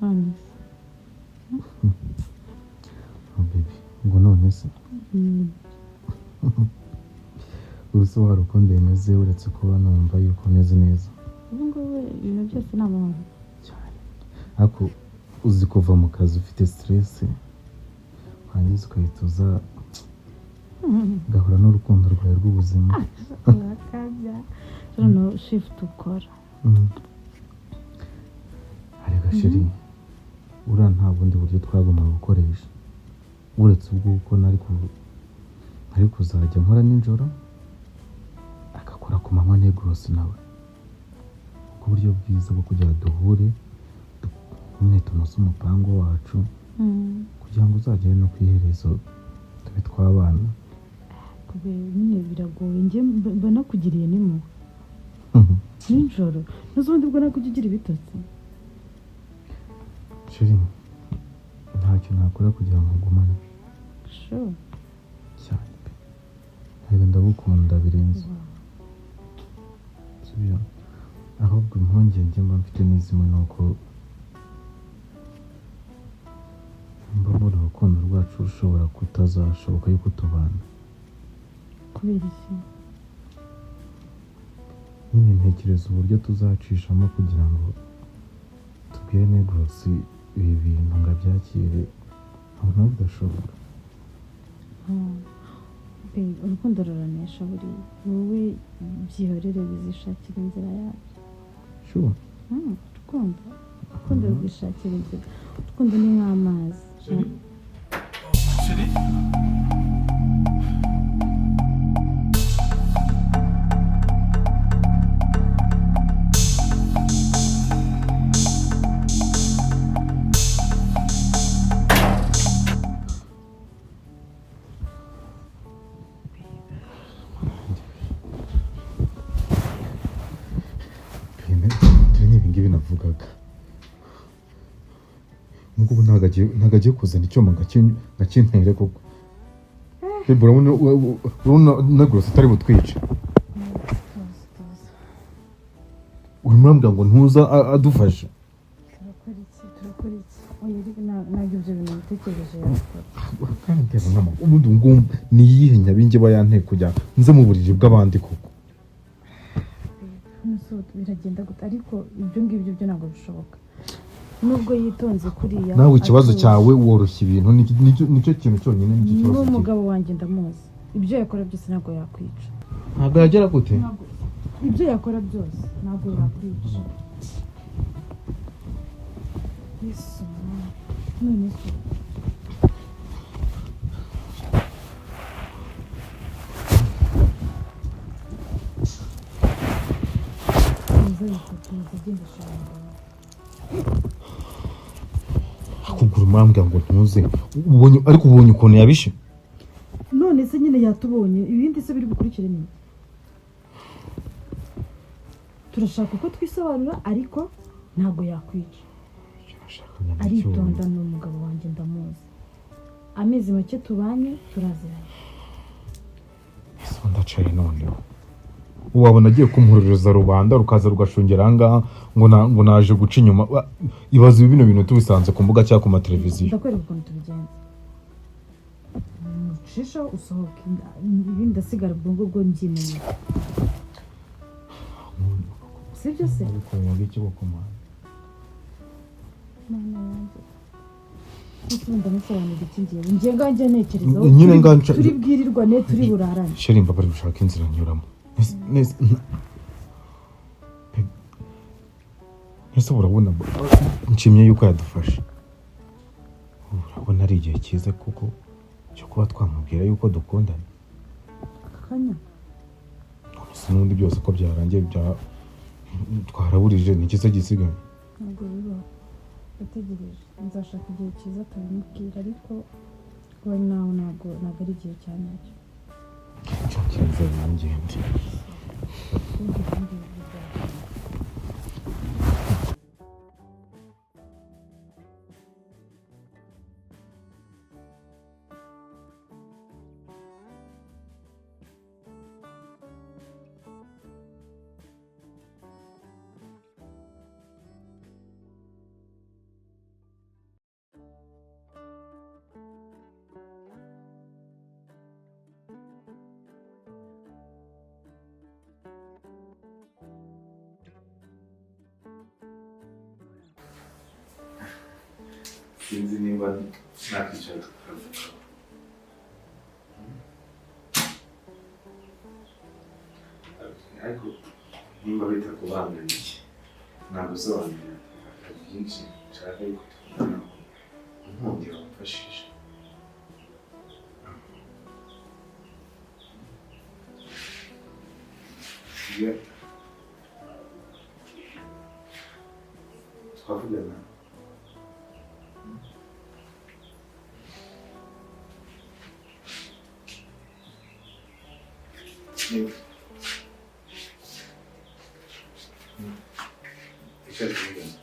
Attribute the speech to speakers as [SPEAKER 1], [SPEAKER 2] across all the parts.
[SPEAKER 1] None se?
[SPEAKER 2] Oh baby, ngo none se? Ubu se wari ukundi bimeze, uretse kuba numva yuko meze neza?
[SPEAKER 1] Ubu ngubu ibintu byose ni amahoro.
[SPEAKER 2] Cyane. Ariko uzi kuva mu kazi ufite stress, warangiza ugahita uza ugahura n'urukundo rwawe rw'ubuzima.
[SPEAKER 1] Urakabya. Noneho shift ukora.
[SPEAKER 2] Ariko chérie, uriya nta bundi buryo twagombaga gukoresha uretse ubw'uko nari kuzajya nkora nijoro, agakora ku manywa. Negros nawe, kuko uburyo bwiza bwo kugira ngo duhure, nyine tunoze umupango wacu kugira ngo uzagere no ku iherezo tube twabana.
[SPEAKER 1] Kubera nyine biragoye, njye mba nakugiriye n'impuhwe nijoro, n'ubundi bwo nakujya ugira ibitotsi.
[SPEAKER 2] Chérie, ntacyo nakora kugira ngo ngumane.
[SPEAKER 1] Sure?
[SPEAKER 2] Cyane pe. Ntabwo, ndagukunda birenze, sibyo? Ahubwo impungenge mba mfite ni zimwe, ni uko mba mbona urukundo rwacu rushobora kutazashoboka yuko tubana.
[SPEAKER 1] Kubera iki?
[SPEAKER 2] Nyine ntekereza uburyo tuzacishamo kugira ngo tubwire Negros ibi bintu ngo abyakire, nkabona bidashoboka.
[SPEAKER 1] Babe, urukundo ruranesha buriya. Wowe byihorere, bizishakira inzira yabyo.
[SPEAKER 2] Sure?
[SPEAKER 1] Urukundo rwishakira inzira. Urukundo ni nk'amazi.
[SPEAKER 3] Chérie. Chérie.
[SPEAKER 2] Dore ni ibingibi navugaga. Ngubu ntabwo agiye kuzana icyuma ngo akintere koko. Babe, urabona Negros atari butwice?
[SPEAKER 1] Tuzi, tuzi.
[SPEAKER 2] Urimo urambwira ngo ntuza adufashe.
[SPEAKER 1] Turakora iki? Turakora iki? Oya, ariko ntabwo ibyo bintu bitekereje yabikora.
[SPEAKER 2] Kandi ndeba nk'amakuru, ubundi ubu ngubu ni iyihe nyabingi iba yanteye kujya nze mu buriri bw'abandi koko?
[SPEAKER 1] None se ubu biragenda gute? Ariko ibyo ngibyo byo ntabwo bishoboka, nubwo yitonze kuriya.
[SPEAKER 2] Nawe ikibazo
[SPEAKER 1] Atuje.
[SPEAKER 2] cyawe woroshya ibintu, nicyo kintu cyonyine, nicyo kibazo ugira.
[SPEAKER 1] N'umugabo wanjye ndamuzi, ibyo yakora byose ntabwo yakwica.
[SPEAKER 2] Ntabwo yagera gute?
[SPEAKER 1] Ntabwo, ibyo yakora byose ntabwo yakwica. Yesu, none se? Tuza ariko, tuza, genda ushaka umugabo.
[SPEAKER 2] Kugura umurambwira ngo ntuze, ubonye, ariko ubonye ukuntu yabishe.
[SPEAKER 1] None se nyine yatubonye, ibindi se biri bukurikire ni iki? Turashaka uko twisobanura, ariko ntabwo yakwica. Aritonda, ni umugabo wanjye, ndamuzi. Amezi make tubanye, turaziranye.
[SPEAKER 2] Ese ndacaye noneho, wabona agiye kumuhururiza rubanda rukaza rugashungera ahangaha ngo naje guca inyuma. Ibaze ibi bino bintu tubisanze ku mbuga cyangwa ku mateleviziyo.
[SPEAKER 1] Ndakwereka ukuntu tubigenza. Ucishaho usohoke, ibindi ndasigara ubwo ngubwo mbyimenye, sibyo se?
[SPEAKER 2] Bikoreraga iki koko, mana?
[SPEAKER 1] Mana yanjye. Ese ubu ndamusobanurira iki? Ngewe nganjye ntekerezaho
[SPEAKER 2] Nyine nganca-
[SPEAKER 1] turi bwirirwane, turi burarane.
[SPEAKER 2] Chérie, mba bari gushaka inzira nyuramo. Ese urabona, nshimye yuko yadufashe, urabona ari igihe cyiza kuko cyo kuba twamubwira yuko dukundana?
[SPEAKER 1] Aka kanya?
[SPEAKER 2] None se n'ubundi byose ko byarangiye, bya twaraburije, ni iki se gisigaye?
[SPEAKER 1] Ntabwo bibaho. Ndategereje, nzashaka igihe cyiza tubimubwira, ariko right now ntabwo ari igihe cya nyacyo.
[SPEAKER 2] Nshakira inzira ngende.
[SPEAKER 1] Ibindi bindi bizakunda.
[SPEAKER 2] Sinzi niba nakwicara tukavuga. Ariko nimba bitakubangamiye, nagusobanurira hari byinshi nshaka yuko tuvuganaho, nkundira wamfashije. Iyo twavugana. Niba Reka tuvugane.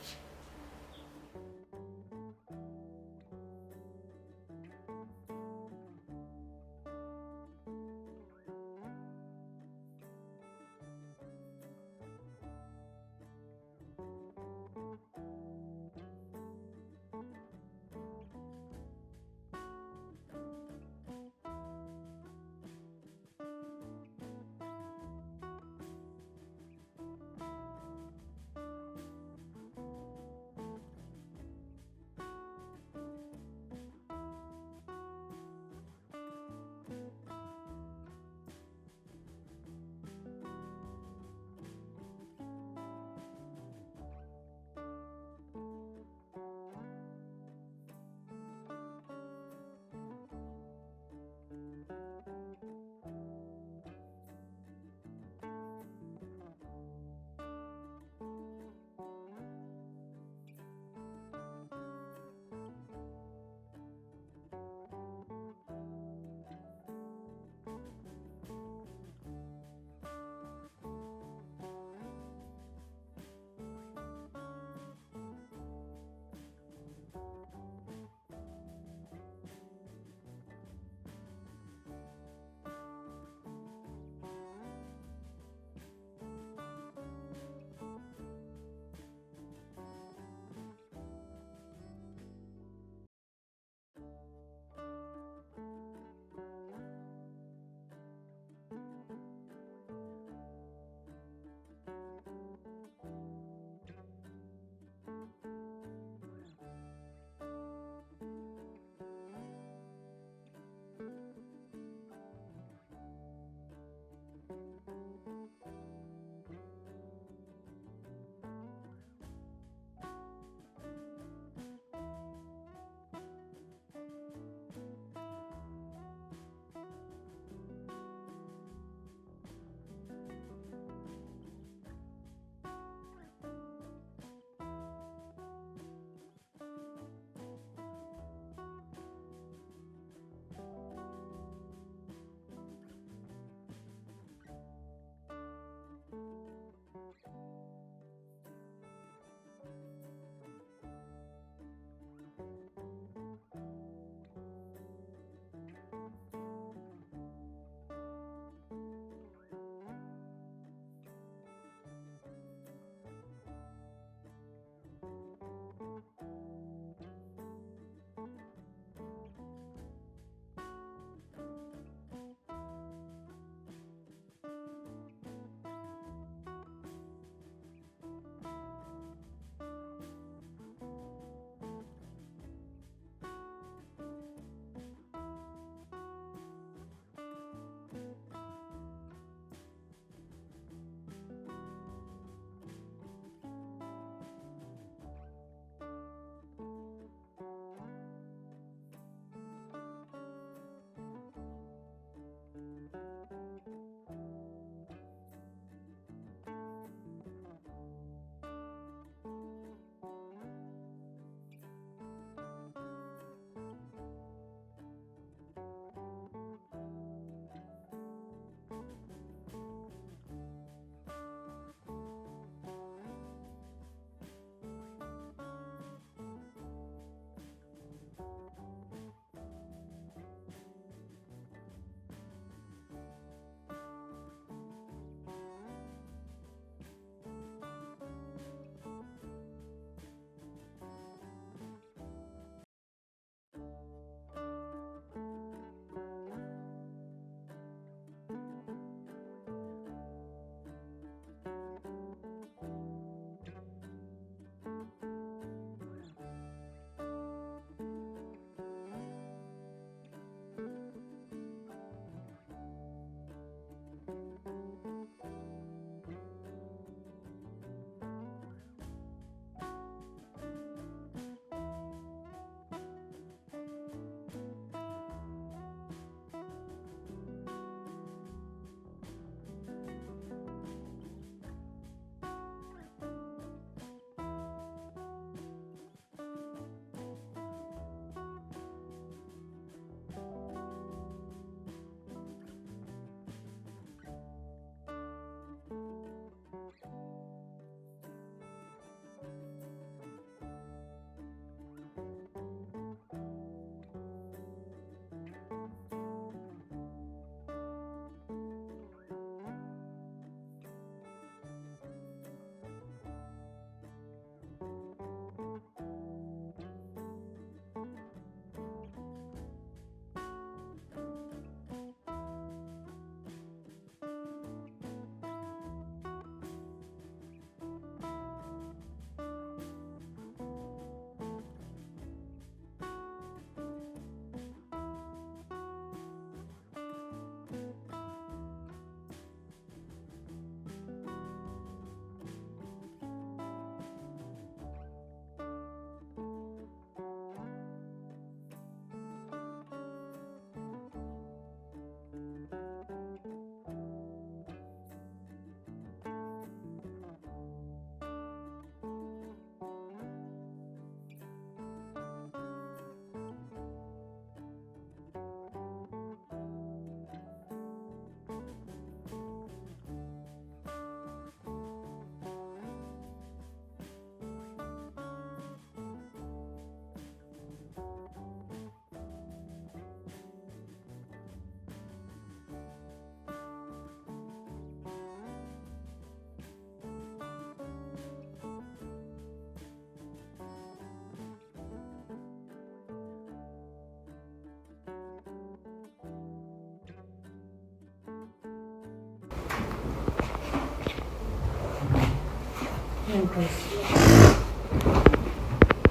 [SPEAKER 1] Negros.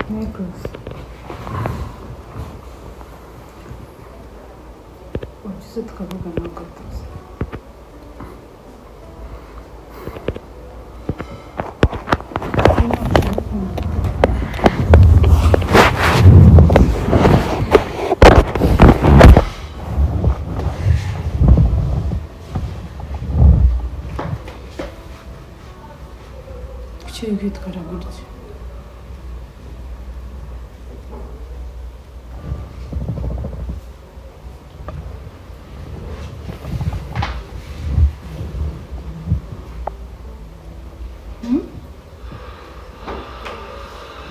[SPEAKER 1] Negros. Wagize tukavugana gatozi. Kuki uri kwitwara gutya?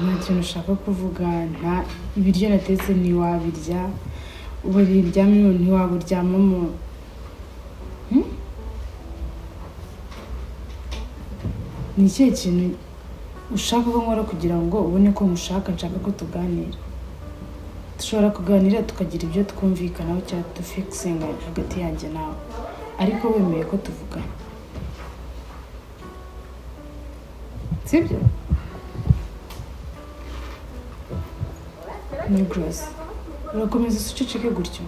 [SPEAKER 1] Nta kintu ushaka kuvuga, nta ibiryo natetse ntiwabirya, uburiri ndyamyemo ntiwaburyamamo. Ni ikihe kintu ushaka ko nkora kugira ngo ubone ko nkushaka, nshaka ko tuganira? Dushobora kuganira tukagira ibyo twumvikanaho cyangwa dufikisinga hagati yanjye nawe, ariko wemeye ko tuvugana, sibyo? Negros, urakomeza uceceke gutyo?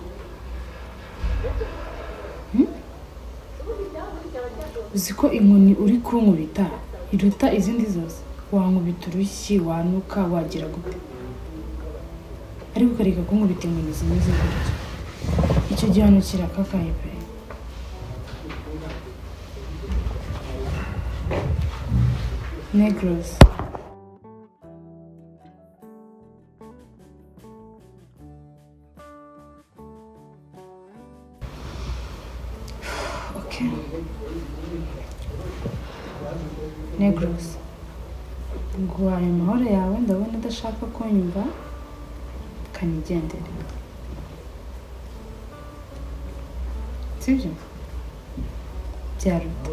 [SPEAKER 1] Uzi ko inkoni uri kunkubita iruta izindi zose? Wankubita urushyi, wanuka, wagira gute, ariko ukareka kunkubita inkoni zimeze gutyo. Icyo gihano kirakakaye pe. Negros. Okay. Negros, nguhaye amahoro yawe, ndabona udashaka kunyumva, kanigendere, sibyo? Byaruta.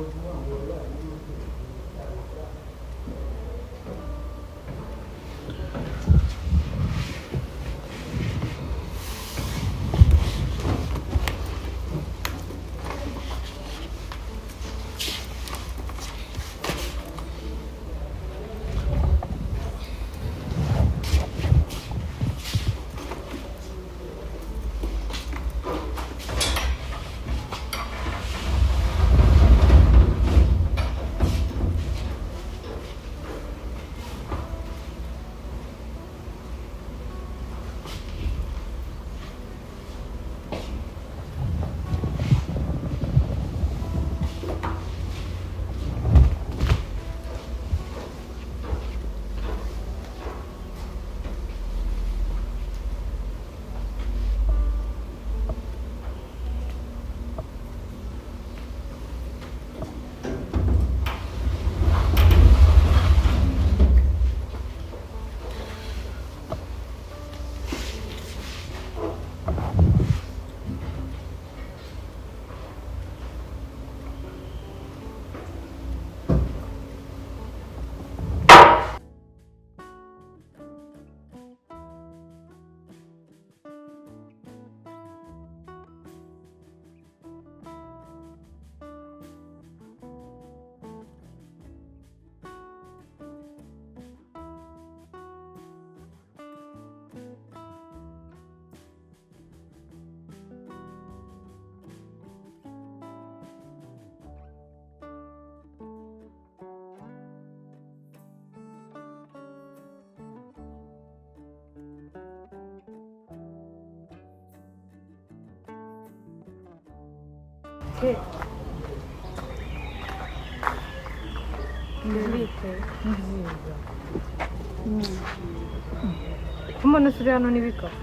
[SPEAKER 4] Umuntu uri hano n'ibikapu.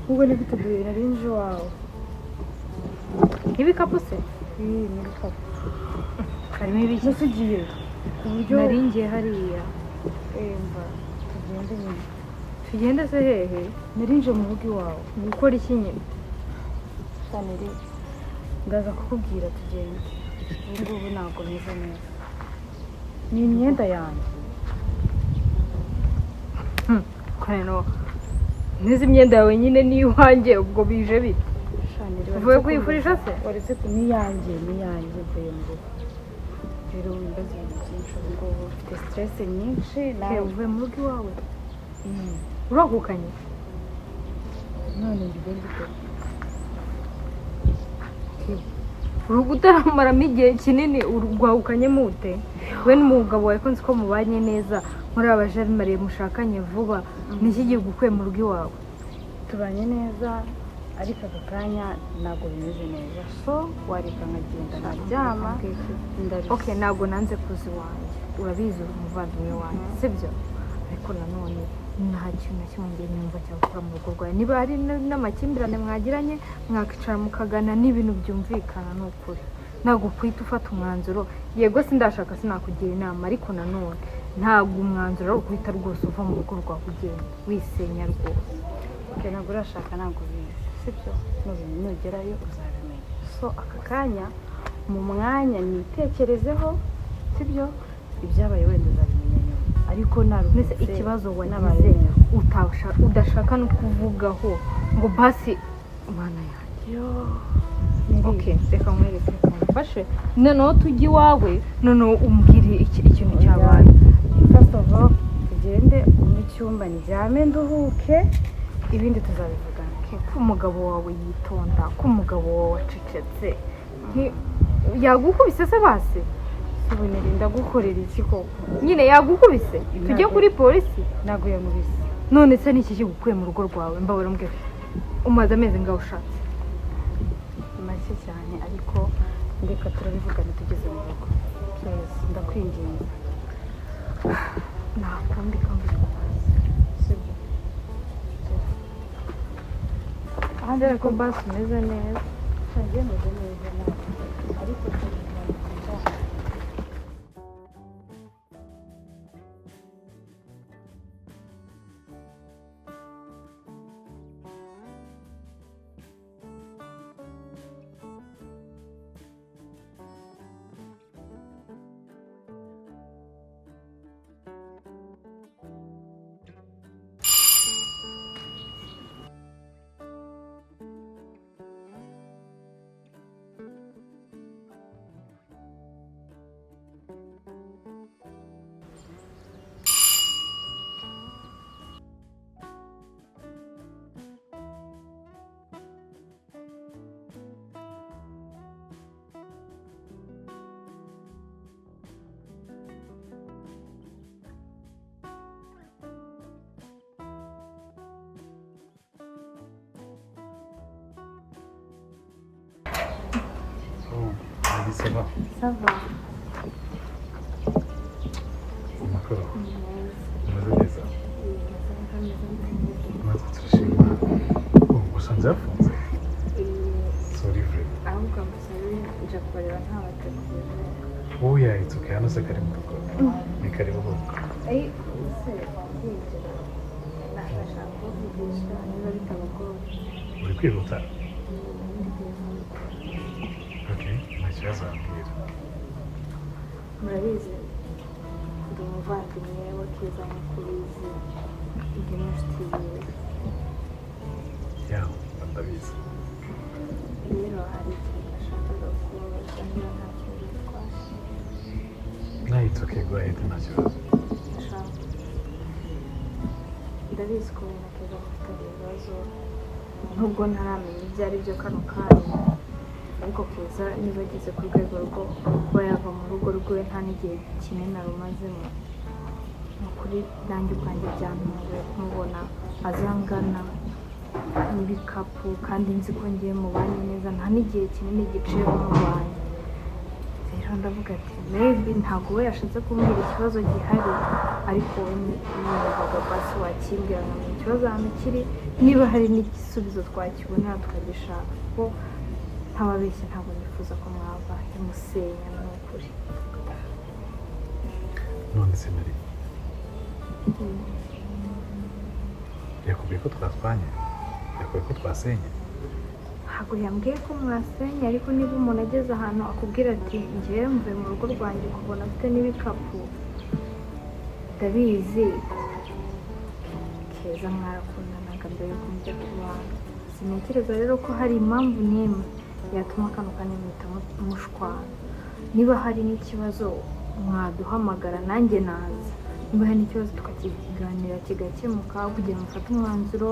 [SPEAKER 1] Ubwo ni gute duhe nari nje iwawe?
[SPEAKER 4] Ibikapu se?
[SPEAKER 1] Iyi ni ibikapu.
[SPEAKER 4] Harimo ibiki?
[SPEAKER 1] Mbese ugiye ku buryo
[SPEAKER 4] Nari ngiye hariya.
[SPEAKER 1] Mva tugende nyine.
[SPEAKER 4] Tugende se hehe?
[SPEAKER 1] Nari nje mu rugo iwawe.
[SPEAKER 4] Gukora iki nyine?
[SPEAKER 1] Saneri, ndaza kukubwira tugende. Ubu ngubu ntabwo meze neza. Ni imyenda yanjye.
[SPEAKER 4] N'izi myenda yawe nyine ni iwanjye, ubwo bije bite? Uvuye kuyifurisha se?
[SPEAKER 1] Waretse ku niyanjye, niyanjye mvuye mu rugo. Rero wimbaza ibintu byinshi ubu ngubu, ufite stress nyinshi nawe.
[SPEAKER 4] Uvuye mu rugo iwawe? Urahukanye?
[SPEAKER 1] None mbigenze ute?
[SPEAKER 4] Urugo utaramaramo igihe kinini rwahukanye mute? We n'umugabo wawe ko nzi ko mubanye neza, muri abajerimariye mushakanye vuba, niki gihe gukuye mu rugo iwawe?
[SPEAKER 1] Tubanye neza, ariko aka kanya ntabwo bimeze neza, so wareka nkagenda nkaryama, ndarushye.
[SPEAKER 4] Okay, ntabwo nanze kuza iwanjye, urabizi uri umuvandimwe wanjye, sibyo? Ariko nanone nta kintu na kimwe ngiye numva cyagukura mu rugo rwawe. Niba hari n'amakimbirane mwagiranye, mwakicara mukagana n'ibintu byumvikana. Ni ukuri ntabwo uhita ufata umwanzuro. Yego sindashaka, sinakugira inama, ariko nanone ntabwo umwanzuro ari ukuhita rwose uva mu rugo rwawe ugenda wisenya rwose.
[SPEAKER 1] Okay, ntabwo urashaka, ntabwo ubizi, sibyo? Nugerayo uzabimenya. So aka kanya mu mwanya nitekerezeho, sibyo? Ibyabaye wenda uzabimenya nyuma, ariko
[SPEAKER 4] Mbese
[SPEAKER 1] naruhutse,
[SPEAKER 4] ikibazo
[SPEAKER 1] nabaye
[SPEAKER 4] wagize
[SPEAKER 1] neza.
[SPEAKER 4] udashaka no kuvugaho ngo basi mana yanjye.
[SPEAKER 1] Yo.
[SPEAKER 4] Okay, reka nkwereke, mfashe noneho tujye iwawe, noneho umbwire ikintu cyabaye.
[SPEAKER 1] First of all, tugende mu cyumba ndyame nduhuke, ibindi tuzabivugana.
[SPEAKER 4] Okay, ko umugabo wawe yitonda, ko umugabo wawe acecetse, yagukubise se basi?
[SPEAKER 1] Ubu nirinda gukorera iki koko?
[SPEAKER 4] Nyine yagukubise, tujye kuri polisi?
[SPEAKER 1] Ntabwo yamubise.
[SPEAKER 4] None se niki kigukuye mu rugo rwawe? Mbabara umbwire, umaze amezi ngaho ushatse?
[SPEAKER 1] Make cyane, ariko ndeka turabivugana tugeze mu rugo, please, ndakwinginze.
[SPEAKER 4] Nta kundi kambikubaza.
[SPEAKER 1] Sibyo?
[SPEAKER 4] Ahandi ariko basi umeze neza?
[SPEAKER 1] Ngiye meze neza nawe, ariko turabivugana.
[SPEAKER 3] Oh, Maggie, ça va?
[SPEAKER 4] Ça va.
[SPEAKER 3] Amakuru? Umeze neza? Natwe turashima. Oh, wasanze hafunze? Sorry, vraiment.
[SPEAKER 4] Ahubwo amusore nje kubareba ntabateguje.
[SPEAKER 3] Oya, it's okay. Hano se kari mu rugo. Ni karibu ahubwo.
[SPEAKER 4] Ayi se wakwinjira, nashaka kuvugisha niba bitabagoye.
[SPEAKER 3] Uri kwihuta? Okay, nta kibazo, wambwira.
[SPEAKER 4] Murabizi ndi umuvandimwe wa Keza, nk'uko ubizi ndi n'inshuti yiwe.
[SPEAKER 3] Yeah, ndabizi.
[SPEAKER 4] Rero hari ikintu nashakaga kubabaza niba nta kintu bitwaye.
[SPEAKER 3] No, it's okay. Go ahead, nta kibazo.
[SPEAKER 4] Ndashaka, ndabizi ko wowe na Keza mufitanye ibibazo, nubwo ntaramenya ibyo ari byo kano kanya, ariko Keza niba ageze ku rwego rwo kuba yava mu rugo rwe nta n'igihe kinini arumazemo, ni ukuri nanjye ubwanjye byantunguye kumubona azangana n'ibikapu, kandi nzi ko ngiye mubanye neza, nta n'igihe kinini giciye mubanye. Rero ndavuga ati maybe ntabwo we yashatse kumbwira ikibazo gihari, ariko wowe numvaga basi wakimbwira nkamenya ikibazo ahantu kiri, niba hari n'igisubizo twakibonera tukagishaka, kuko ntababeshye ntabwo nifuza ko mwava imusenya, ni ukuri.
[SPEAKER 3] None se Mary, yakubwiye ko twatwanye? Yakubwiye ko twasenye?
[SPEAKER 4] Ntabwo yambwiye ko mwasenye, ariko niba umuntu ageze ahantu akubwira ati ngewe mvuye mu rugo rwanjye, ukabona afite n'ibikapu, ndabizi Keza mwarakundanaga mbere yuko mujya kubana. Sintekereza rero ko hari impamvu n'imwe yatuma kano kanya muhita mushwana. Niba hari n'ikibazo mwaduhamagara, nanjye naza. Niba hari n'ikibazo tukakiganira kigakemuka, kugira ngo mufate umwanzuro,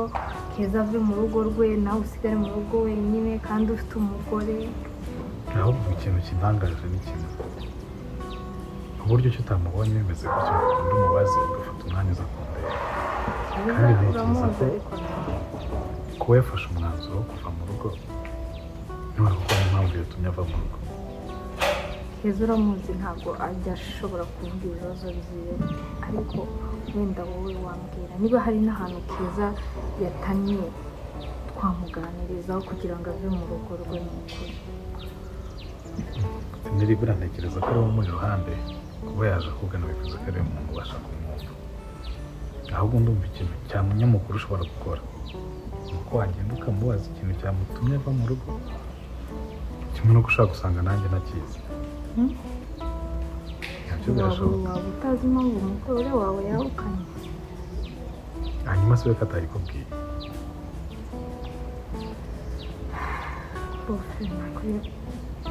[SPEAKER 4] Keza ave mu rugo rwe, nawe usigare mu rugo wenyine kandi ufite umugore.
[SPEAKER 3] Ahubwo ikintu kintangaje ni kimwe: uburyo ki utamubonye bimeze gutyo, undi umubaze, ugafata umwanya uza kundeba.
[SPEAKER 4] Keza
[SPEAKER 3] Kandi ntekereza
[SPEAKER 4] uramuzi
[SPEAKER 3] ko
[SPEAKER 4] ariko nawe
[SPEAKER 3] kuba yafashe umwanzuro wo kuva mu rugo, niba kuko hari impamvu yatumye ava mu rugo.
[SPEAKER 4] Keza uramuzi, ntabwo ajya ashobora kuvuga ibibazo byiwe, ariko wenda wowe wambwira niba hari n'ahantu Keza yatannye, twamuganirizaho kugira ngo ave mu rugo rwe, ni ukuri.
[SPEAKER 3] Niribura, ntekereza ko ari umuri iruhande. Kuba yaje akugana bivuze ko ari umuntu ubasha kumwumva. Ahubwo ndumva ikintu cya munyamukuru ushobora gukora ni uko wagenda ukamubaza ikintu cyamutumye ava mu rugo, kimwe n'uko ushobora gusanga nanjye ntakizi. Nabyo
[SPEAKER 4] Waba
[SPEAKER 3] birashoboka.
[SPEAKER 4] waba utazi impamvu umugore wawe yahukanye?
[SPEAKER 3] Hanyuma se we ko atayikubwiye?
[SPEAKER 4] Bofe,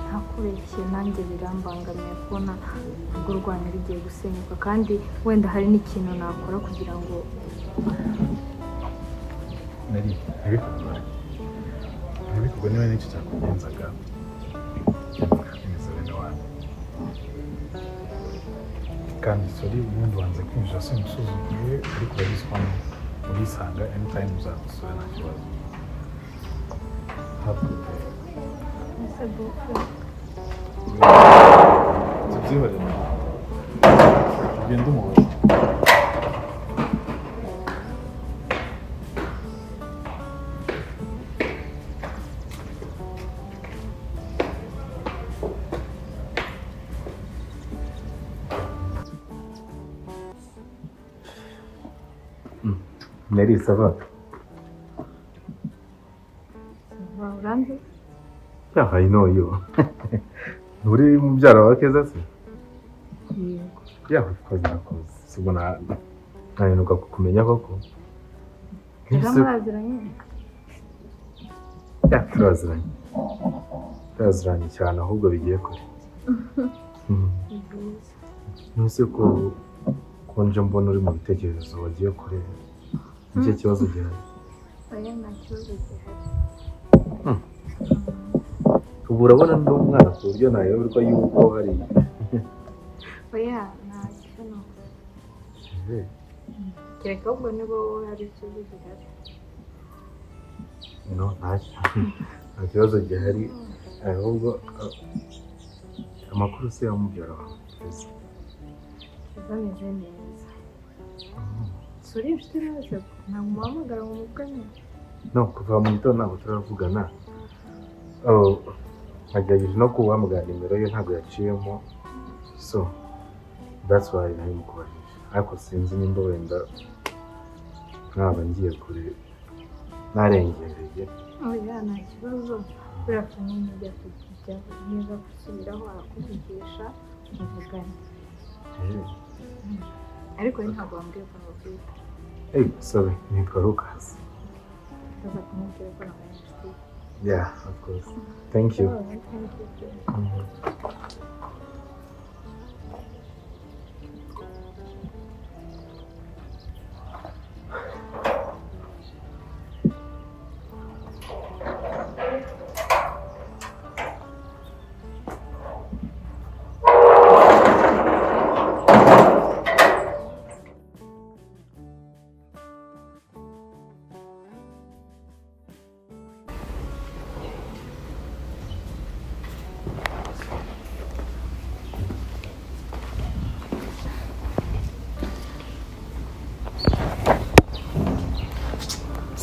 [SPEAKER 4] ntakubeshye, nanjye birambangamiye kubona urugo rwanyu rugiye gusenyuka, kandi wenda hari n'ikintu nakora kugira ngo
[SPEAKER 3] Nari ntibikugore, ntibikugore. Niba n'icyo cyakugenzaga, bimeze bene wanyu. Kandi sorry, ubundi wanze kwinjira simusuzuguye, ariko urabizi ko hano urisanga anytime, uzadusura nta kibazo. Have a good day.
[SPEAKER 4] Ese bofe?
[SPEAKER 3] Tubyihorere, ugende umubaze.
[SPEAKER 2] Neri, ça va?
[SPEAKER 4] Uranzi?
[SPEAKER 2] Yeah, I know you. Uri mubyara wa Keza se?
[SPEAKER 4] Yego.
[SPEAKER 2] Yeah, of course nakoze. Sibwo na naheruka kukumenya koko.
[SPEAKER 4] Keza muraziranye?
[SPEAKER 2] Yeah, turaziranye. Turaziranye cyane ahubwo bigiye kure.
[SPEAKER 4] Ni byiza.
[SPEAKER 2] Ntuse ko konje mbona uri mu bitekerezo, wagiye kure. Nicyo kibazo gihari?
[SPEAKER 4] Oya, nta kibazo gihari.
[SPEAKER 2] Ubu urabona ndi umwana ku buryo nayoberwa yuko hari
[SPEAKER 4] Oya, ntacyo, ni ukuri. Kereka ahubwo niba wowe hari ikibazo gihari.
[SPEAKER 2] No, ntacyo. Nta kibazo gihari. Ahubwo amakuru se ya mubyara wawe Keza?
[SPEAKER 4] Keza ameze neza. Si uri inshuti nawe se? Ntabwo umuhamagara ngo muvugane?
[SPEAKER 2] No, kuva mu gitondo ntabwo turavugana. Oh, nkagerageje no kuhamagara nimero ye ntabwo yaciyemo, so that's why nari mukubajije, ariko sinzi nimba wenda mwaba ngiye kure, narengereye.
[SPEAKER 4] Oya, nta kibazo. Buriya famille nijya kujya niza gusubiraho arakuvugisha muvugane. Ariko we ntabwo wambwiye ko bakwita?
[SPEAKER 2] Hey, sorry, nitwa Lucas.
[SPEAKER 4] Ndaza kumubwira ko nabaye inshuti ye.
[SPEAKER 2] Yeah, of course, thank you.
[SPEAKER 4] Oh, thank you too.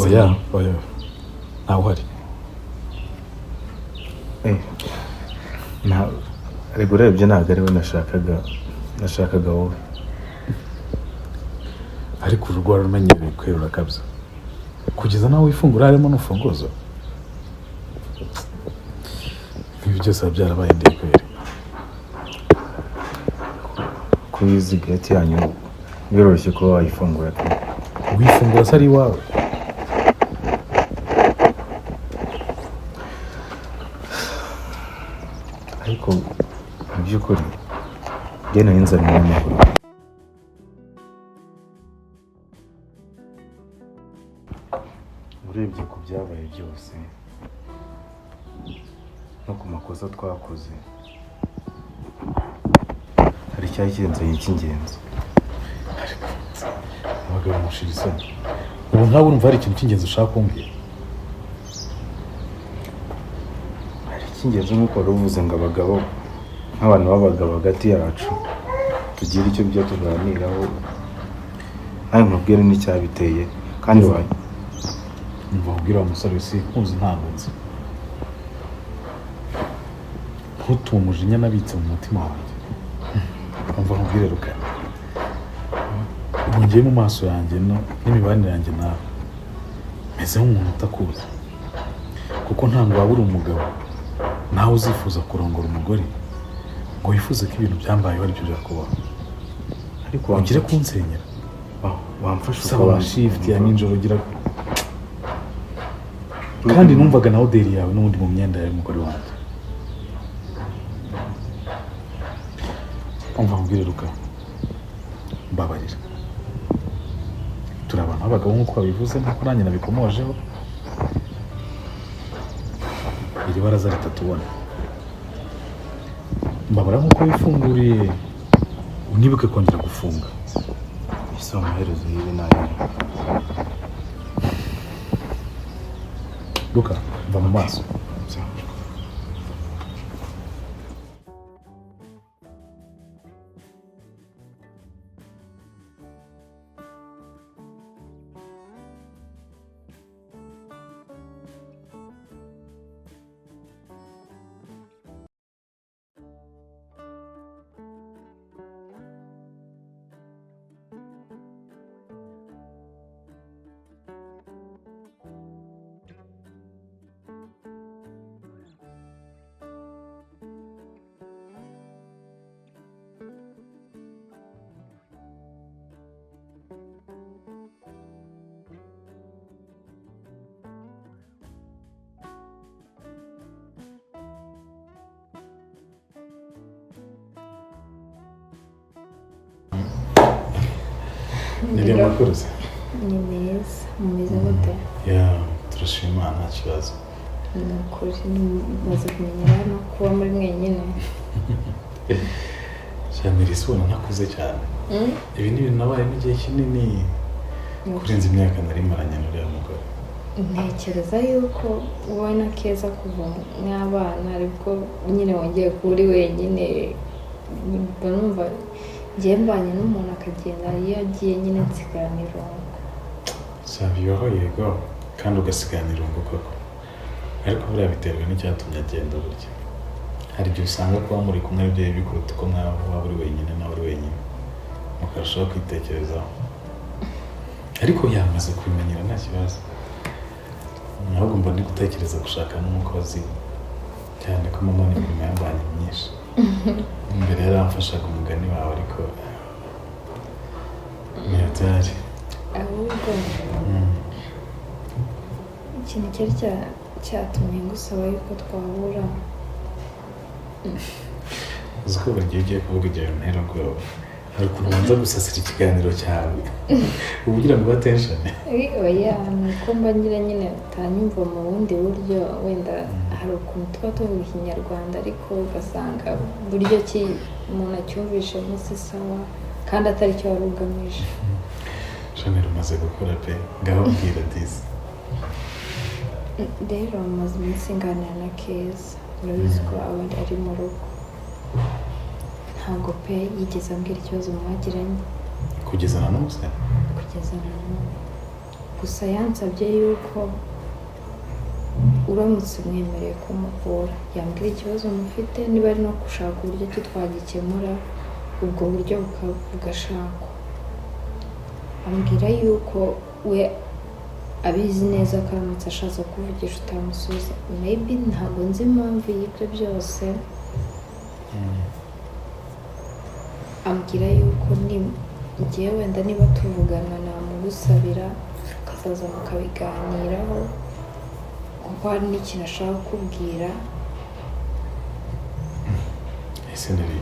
[SPEAKER 3] Oya, oya, ntawe uhari.
[SPEAKER 2] Eh, ariko urebye ntabwo ari we nashakaga, nashakaga wowe.
[SPEAKER 3] Ariko urugo warumenyereye kwerura kabisa, kugeza nawe wifungura harimo n'urufunguzo. Ibi byose biba byarabaye ndekwere.
[SPEAKER 2] Kuri izi gate yanyu biroroshye kuba wayifungura pe.
[SPEAKER 3] Wifungura se ari iwawe?
[SPEAKER 2] Ariko mu by'ukuri By'ukuri njye nari nzanye n'amahoro. Urebye ku byabaye byose no ku makosa twakoze, hari icyari kinzanye cy'ingenzi.
[SPEAKER 3] Ariko abagabo mushira isoni. Ubu nkawe urumva hari ikintu cy'ingenzi ushaka kumbwira?
[SPEAKER 2] Hari icy'ingenzi, nk'uko wari uvuze ngo abagabo, nk'abantu b'abagabo hagati yacu tugira icyo byo tuganiraho, nawe nkubwire n'icyabiteye kandi wawe.
[SPEAKER 3] Umva nkubwire wa musore, si nkuzi, ntabwo nzi. Ntutume umujinya nabitse mu mutima wanjye. Umva nkubwire Rukara, ubu ngiye mu maso yanjye n'imibanire yanjye nawe, meze nk'umuntu utakuzi, kuko ntabwo waba uri umugabo nawe uzifuza kurongora umugore ngo wifuze ko ibintu byambayeho aribyo byakubaho.
[SPEAKER 2] Ariko
[SPEAKER 3] ugire kunsenyera.
[SPEAKER 2] Wamfasha
[SPEAKER 3] usaba
[SPEAKER 2] ukaba
[SPEAKER 3] amashift ya nijoro ugira, kandi numvaga na odeur yawe n'ubundi mu myenda y'umugore wanjye. Umva nkubwire Ruka, mbabarira. Turi abantu b'abagabo nk'uko babivuze, nk'uko nanjye nabikomojeho. Iri baraza ritatubona. Mbabara nk'uko wifunguriye, unibuke kongera gufunga.
[SPEAKER 2] Ese amaherezo y'ibi ni ayahe?
[SPEAKER 3] Ruka, mva mu maso. Ni amakuru se?
[SPEAKER 4] Ni meza. Mumeze gute?
[SPEAKER 3] Yeah, turashima Imana, nta kibazo.
[SPEAKER 4] Ni ukuri mumaze kumenyera no kuba muri mwenyine.
[SPEAKER 3] Cyane risi, ubona ntakuze cyane. Ibi ni ibintu nabayemo igihe kinini kurenza imyaka nari maranye n'uriya mugore.
[SPEAKER 4] Ntekereza yuko wowe na Keza kuva mw'abana aribwo nyine wongeye kuba uri wenyine. Mba numva ngiye mbanye n'umuntu akagenda, iyo agiye nyine nsigarana irungu.
[SPEAKER 3] Bibaho yego, kandi ugasigarana irungu koko, ariko buriya biterwa n'icyatumye agenda. Burya hari igihe usanga kuba muri kumwe ari byo bibi kuruta uko mwaba waba uri wenyine nawe uri wenyine, mukarushaho kwitekerezaho. Ariko yamaze kubimenyera, nta kibazo. Ahubwo mba ndi gutekereza gushaka n'umukozi, cyane ko mama imirimo yambanye myinshi. Mbere yaramfashaga, umugani wawe, ariko ntiyabyari.
[SPEAKER 4] Ahubwo ikintu cyari cyatumye ngusaba yuko twahura.
[SPEAKER 3] Uzi ko buri gihe ugiye kuvuga ibyo bintu ntera ubwoba? Hari ukuntu ubanza gusasira ikiganiro cyawe uba ugira ngo attention.
[SPEAKER 4] Oya, ni uko mba ngira nyine utanyumva mu bundi buryo. Wenda hari ukuntu tuba tuvuga Ikinyarwanda, ariko ugasanga buryo ki umuntu acyumvishemo si sawa, kandi atari cyo wari ugamije.
[SPEAKER 3] Shanel, umaze gukura pe. Ngaho mbwira disi.
[SPEAKER 4] Rero maze iminsi nganira na Keza. Urabizi ko aba ari mu rugo. Ntabwo pe yigeze ambwira ikibazo mwagiranye.
[SPEAKER 3] Kugeza na n'ubu se?
[SPEAKER 4] Kugeza na n'ubu. Gusa yansabye yuko uramutse umwemereye kumuvura yambwira ikibazo mufite, niba ari no gushaka uburyo ki twagikemura, ubwo buryo bugashakwa. Ambwira yuko we abizi neza ko aramutse ashatse kuvugisha utamusubiza. Maybe ntabwo nzi impamvu y'ibyo byose. Ambwira yuko ni ngewe wenda niba tuvugana namugusabira ukazaza mukabiganiraho, kuko hari n'ikintu ashaka kukubwira.
[SPEAKER 3] Ese Ese Neri,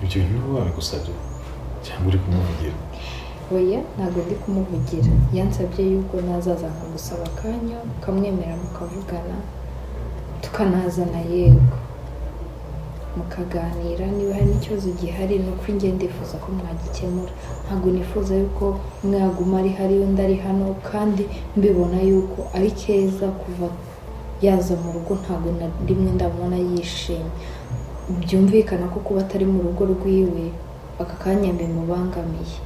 [SPEAKER 3] ibyo bintu niba wabigusabye cyangwa uri kumuvugira?
[SPEAKER 4] Oya, ntabwo ndi kumuvugira. Yansabye yuko nazaza nkagusaba akanya, ukamwemera mukavugana, tukanazana, yego, mukaganira niba hari n'ikibazo gihari. Ni uko njye ndifuza ko mwagikemura. Ntabwo nifuza yuko umwe yaguma ari hariya undi ari hano, kandi mbibona yuko ari keza. Kuva yaza mu rugo ntabwo na rimwe ndabona yishimye. Byumvikana ko kuba atari mu rugo rwiwe aka kanya bimubangamiye,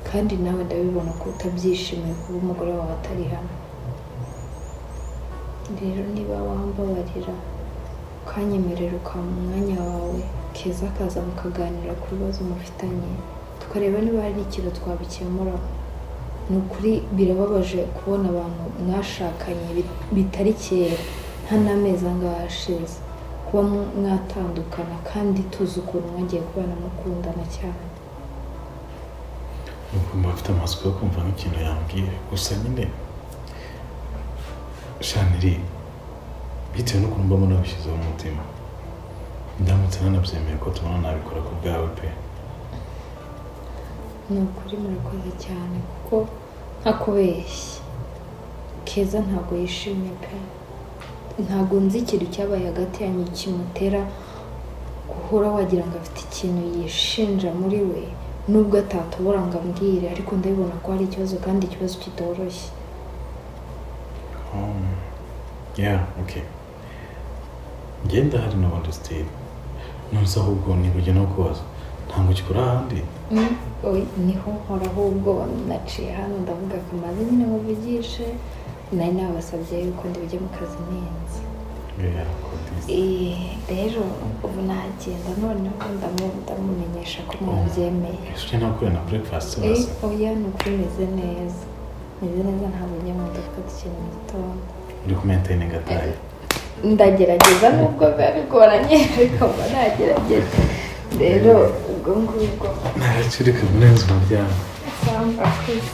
[SPEAKER 4] kandi nawe ndabibona ko utabyishimiye kuba umugore wawe atari hano. Rero niba wambabarira ukanyemerera, ukampa umwanya wawe, Keza akaza mukaganira ku bibazo mufitanye, tukareba niba hari ikintu twabikemuraho. Ni ukuri birababaje kubona abantu mwashakanye bitari kera, nta n'amezi angahe ashize, kuba mwatandukana kandi tuzi ukuntu mwagiye kubana mukundana cyane.
[SPEAKER 3] Nuko mba mfite amatsiko yo kumva nk'ikintu yambwira. Gusa nyine shaniri, bitewe n'ukuntu mbamo nabishyizeho umutima, ndamutse nanabyemeye ko tubona, nabikora ku bwawe pe.
[SPEAKER 4] Ni ukuri murakoze cyane, kuko ntakubeshye, Keza ntabwo yishimye pe. Ntabwo nzi ikintu cyabaye hagati yanyu kimutera guhora wagira ngo afite ikintu yishinja muri we, nubwo atatobora ngo ambwire, ariko ndabibona ko hari ikibazo, kandi ikibazo kitoroshye.
[SPEAKER 3] Yeah, okay, ngenda hari n'ubundi still. Nonese ahubwo nibujya no kubaza, ntabwo ugikora ahandi?
[SPEAKER 4] Oya, niho nkora. Ahubwo naciye hano ndavuga kamaze nyine muvugishe. Nari nabasabye yuko ndibujye mu kazi neza.
[SPEAKER 3] Yeah, kodisi.
[SPEAKER 4] Rero ubu nagenda, noneho ndamumenyesha ko mwabyemeye.
[SPEAKER 3] Ese ujya na breakfast? Basi.
[SPEAKER 4] Oya, ni ukuri meze neza, meze neza. Ntabwo njya mu gufata ikintu mu gitondo.
[SPEAKER 3] Uri kumaintaininga tayi?
[SPEAKER 4] Ndagerageza, nubwo biba bigoranye, ariko mba nagerageza. Rero ubwo ngubwo.
[SPEAKER 3] Ntacyo, murenze umuryango.
[SPEAKER 4] Murakoze.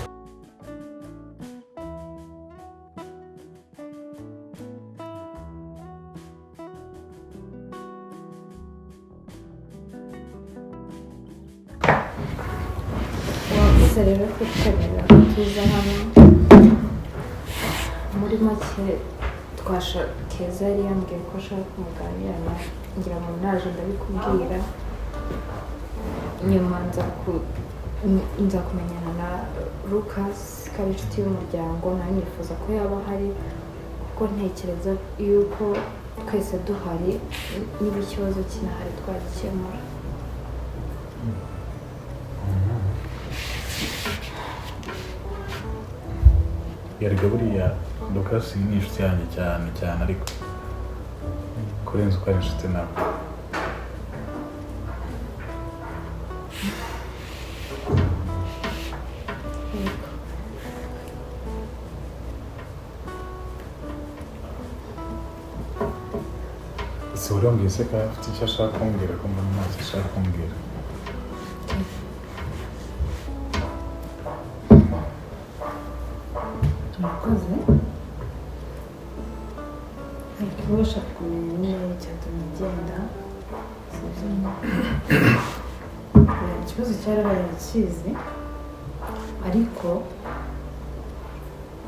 [SPEAKER 4] Wakoze rero kutwemerera ko tuza hano. Muri make twasha Keza yari yambwiye ko ashaka kumuganira nawe, ngira ngo naje ndabikubwira. Nyuma nza kumenyana na Lucas, ko ari inshuti y'umuryango, nawe nifuza ko yaba ahari, kuko ntekereza yuko twese duhari, niba ikibazo kinahari twagikemura.
[SPEAKER 3] Yarega buriya Lucas ni inshuti yanjye cyane cyane, ariko kurenza uko ari inshuti nawe.
[SPEAKER 4] Yego.
[SPEAKER 3] Si wari wambwiye se ko afite icyo ashaka kumbwira, ko mbona ntacyo ashaka kumbwira?
[SPEAKER 1] Murakoze. Ariko bashaka kumenya nyine icyatumye agenda, sibyo? Ikibazo cyarabaye arakizi, ariko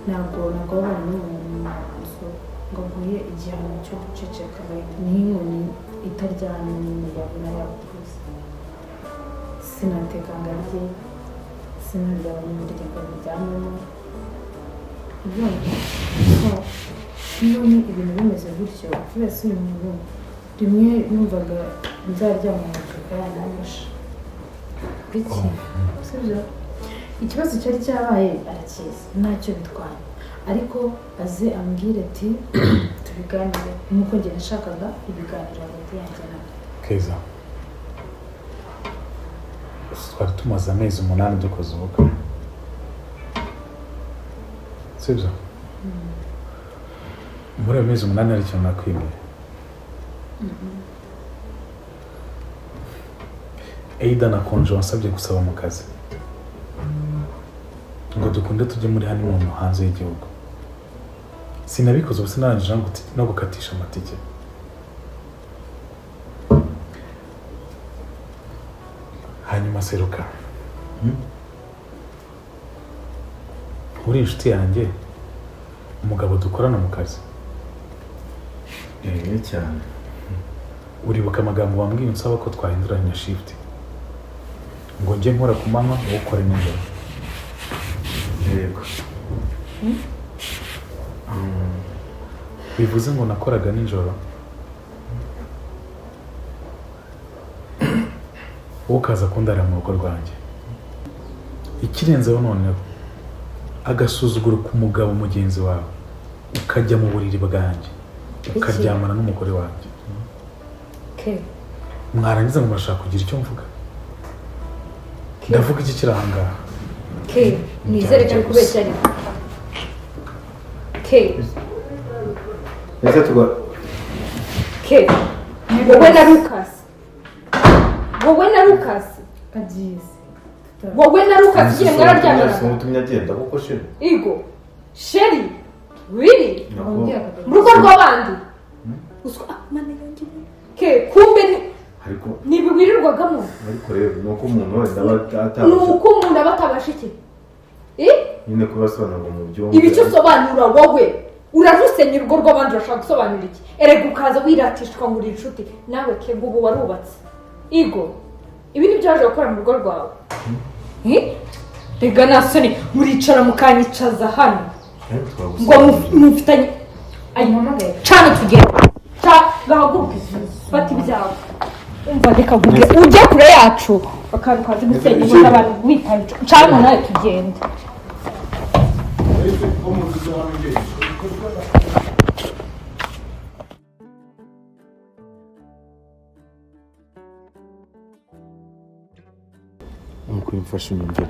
[SPEAKER 1] ntabwo wabana n'umuntu mu nzu ngo aguhe igihano cyo guceceka. Like, ni nk'inkoni itaryana nyine, yabona yagukuze. Sinateka ngo arye, sinaryama mu buriri ngo abiryamemo. Ubyumva? So, none ibintu bimeze gutyo, wese uyu muntu rimwe yumvaga nzaryama mu mashuka yanamesha biki, sibyo? Ikibazo cyari cyabaye arakizi, ntacyo bitwaye, ariko aze ambwire ati tubiganire, nk'uko njye nashakaga ibiganiro hagati yanjye nawe.
[SPEAKER 3] Keza, twari tumaze amezi 8 dukoze ubukwe, sibyo? Muri ayo mezi 8 hari ikintu nakwimiye? Eida na konje wansabye gusaba mu kazi ngo dukunde tujye muri honeymoon hanze y'igihugu, sinabikoze. Ubu sinarangije no gukatisha amatike. Hanyuma seruka, uri inshuti yanjye, umugabo dukorana mu kazi.
[SPEAKER 2] Eh, cyane.
[SPEAKER 3] Uribuka amagambo wambwiye unsaba ko twahinduranya shift, ngo njye nkora ku manywa, wowe ukore nijoro?
[SPEAKER 2] Yego.
[SPEAKER 3] Bivuze ngo nakoraga nijoro, wowe ukaza kundarira mu rugo rwanjye. Ikirenzeho noneho, agasuzuguro ku mugabo mugenzi wawe, ukajya mu buriri bwanjye, ukaryamana n'umugore wanjye.
[SPEAKER 1] Ke.
[SPEAKER 3] Mwarangiza ngo murashaka kugira icyo mvuga? Ndavuga iki kiri ahangaha?
[SPEAKER 4] Ke, nizere ko ari kubeshya, ariko ke.
[SPEAKER 2] Ese tuba
[SPEAKER 4] Ke, wowe na Lucas, wowe na Lucas.
[SPEAKER 1] Agiye se?
[SPEAKER 4] Wowe na Lucas nyine mwararyamanaga.
[SPEAKER 2] Umutumye agenda kuko chéri.
[SPEAKER 4] Igo chéri, really?
[SPEAKER 1] Wambwiye akagaruka.
[SPEAKER 4] Mu rugo rw'abandi uswa. Ah, mana yanjye, ke, kumbe ni
[SPEAKER 2] Ariko
[SPEAKER 4] ntibiwirirwagamo.
[SPEAKER 2] Ariko rero ni uko umuntu wenda aba
[SPEAKER 4] Ni
[SPEAKER 2] atabasha
[SPEAKER 4] uko umuntu aba atabasha iki? Eh?
[SPEAKER 2] Nyine kubasobanura ngo mubyumve.
[SPEAKER 4] Ibi icyo usobanura, wowe urarusenya urugo rw'abandi, urashaka gusobanura iki? Erega ukaza wiratishwa ngo uri inshuti nawe. Ke, ngo ubu warubatse. Igo, ibi ni byo waje gukora mu rugo rwawe? Eh? Rega nta soni, muricara mukanyicaza hano ngo mufitanye ayi.
[SPEAKER 1] Umuhamagaye.
[SPEAKER 4] Cana tugende, ca gahaguruke, fata ibyawe. Umva, reka nkubwire, ujye kure yacu, akantu kazi gusenya ingo z'abantu witaye. Cana nawe tugende.
[SPEAKER 2] Nuko mfashe unyumve,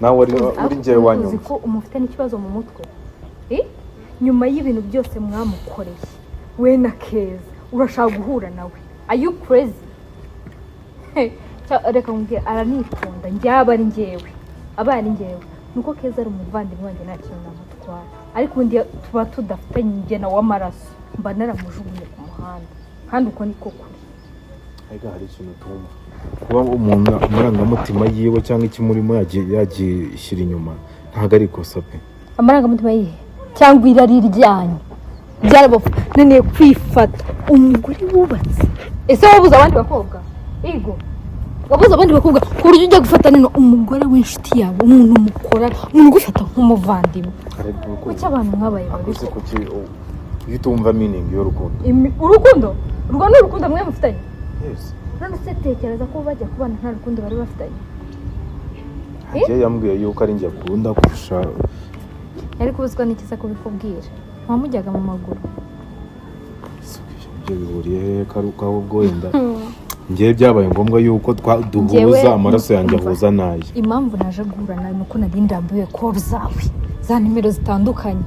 [SPEAKER 2] nawe uri njyewe
[SPEAKER 4] Uzi
[SPEAKER 2] wanyumva.
[SPEAKER 4] ko umufite n'ikibazo mu mutwe? Eh? Nyuma y'ibintu byose mwamukoreye we na Keza, urashaka guhura nawe? Are you crazy? He, reka nkubwire, aranikunda. Njyaba ari njyewe, aba ari njyewe, nuko Keza ari umuvandimwe wanjye, nta kintu namutwara, ariko ubundi iyo tuba tudafitanye ingena w'amaraso mba naramujugunye ku muhanda, kandi uko niko kuri.
[SPEAKER 2] Ariko hari ikintu utumva: kuba umuntu amarangamutima yiwe cyangwa ikimurimo yagishyira inyuma ntabwo ari ikosa pe.
[SPEAKER 4] Amarangamutima yihe cyangwa irari ryanyu byarabananiye kwifata? Umugore wubatse, ese wabuze abandi bakobwa? Ego, wabuze abandi bakobwa ku buryo ujya gufata nino umugore w'inshuti yawe, umuntu mukorana, umuntu ugufata nk'umuvandimwe? Kuki abantu mwabaye babi?
[SPEAKER 2] Akuze kuki iyo utumva meaning y'urukundo?
[SPEAKER 4] Urukundo urwo ni urukundo mwe mufitanye?
[SPEAKER 2] Yes.
[SPEAKER 4] None se tekereza ko bajya kubana nta rukundo bari bafitanye?
[SPEAKER 2] Hagiye yambwiye yuko ari njye akunda kurusha.
[SPEAKER 4] Yari kubuzwa n'ikiza kubikubwira? Wamujyaga mu maguru.
[SPEAKER 2] Ibyo bihuriye hehe ko ari uko ahubwo wenda njyewe byabaye ngombwa yuko duhuza amaraso yanjye
[SPEAKER 4] Umva.
[SPEAKER 2] ahuza n'aye.
[SPEAKER 4] Impamvu naje guhura nawe ni uko nari ndambiwe call zawe za nimero zitandukanye.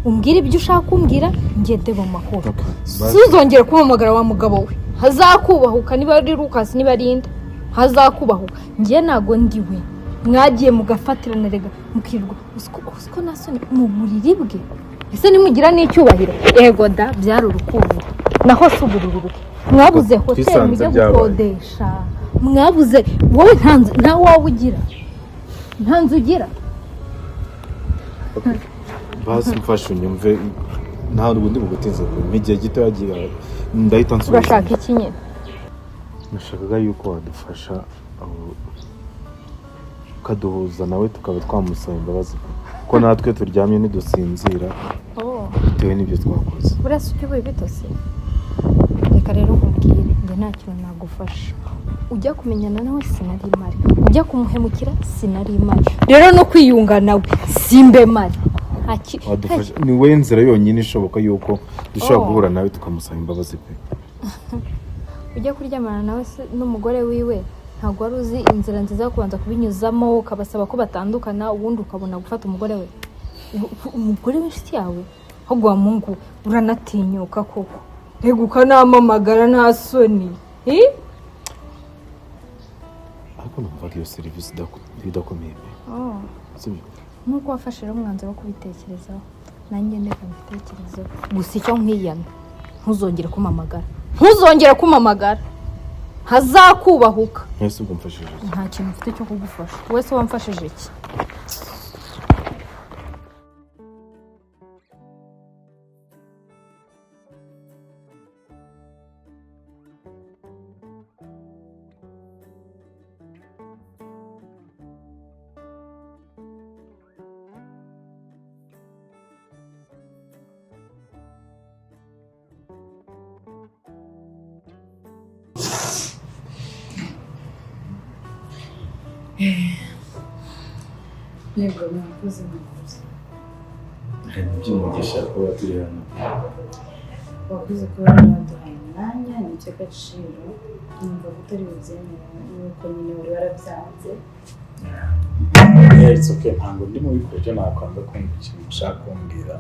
[SPEAKER 4] Umbwire ibyo ushaka kumbwira, ngende mu mahoro.
[SPEAKER 2] Okay.
[SPEAKER 4] Suzongere kumpamagara wa mugabo we, hazakubahuka. Niba ari Lucas, niba ari inde, hazakubahuka. Njye ntago ndiwe mwagiye mugafatirana, rega mukirirwa usiko nta soni mu buriri bwe. Ese nimugira n'icyubahiro? Yego da, byari urukundo, naho si uburiri bwe. Mwabuze hoteli
[SPEAKER 2] Twisanze
[SPEAKER 4] mujya
[SPEAKER 2] byabaye.
[SPEAKER 4] gukodesha, mwabuze. Wowe nta nzu, nta wawe ugira, nta nzu ugira.
[SPEAKER 2] Basi mfashe unyumve, nta bundi bugutinze pe, igihe gito yagiye ndahita nsubiza.
[SPEAKER 4] Urashaka iki nyine?
[SPEAKER 2] Nashakaga yuko wadufasha ukaduhuza nawe, tukaba twamusaba imbabazi pe, ko natwe turyamye ntidusinzira bitewe n'ibyo twakoze.
[SPEAKER 4] Buriya si ujya ibitose. Reka rero nkubwire, njye nta kintu nagufasha. Ujya kumenyana nawe sinari mari, ujya kumuhemukira sinari mari, rero no kwiyunga nawe simbe mari.
[SPEAKER 2] Wadufasha, ni we nzira yonyine ishoboka yuko dushobora
[SPEAKER 4] Oh.
[SPEAKER 2] guhura nawe tukamusaba imbabazi pe.
[SPEAKER 4] Ujya kuryamana nawe se n'umugore wiwe, ntabwo wari uzi inzira nziza yo kubanza kubinyuzamo, ukabasaba ko batandukana, ubundi ukabona gufata umugore we, umugore w'inshuti yawe? Ahubwo wa mungu, uranatinyuka koko, rega ukanamamagara nta soni. Eh?
[SPEAKER 2] Ariko numvaga iyo serivisi idakomeye pe, sibyo?
[SPEAKER 4] Nk'uko wafashe rero umwanzuro wo kubitekerezaho, nanjye ndeka mbitekerezeho. Gusa icyo nkwiyamye, ntuzongere kumpamagara, ntuzongere kumpamagara. Ntazakubahuka.
[SPEAKER 2] Mwese ubwo mfashije iki?
[SPEAKER 4] Nta kintu mfite cyo kugufasha. Wese wamfashije iki?
[SPEAKER 1] Yego, mwakoze, mwakoze.
[SPEAKER 2] Hari iby'umugisha kuba turi hano.
[SPEAKER 1] Wakoze kuba waduhaye umwanya, ni icy'agaciro. Numva ko utari bubyemere nuko nyine wari warabyanze.
[SPEAKER 3] Yeah, it's okay. Ntabwo ndi mubi ku buryo nakwanga kumva ikintu ushaka kumbwira.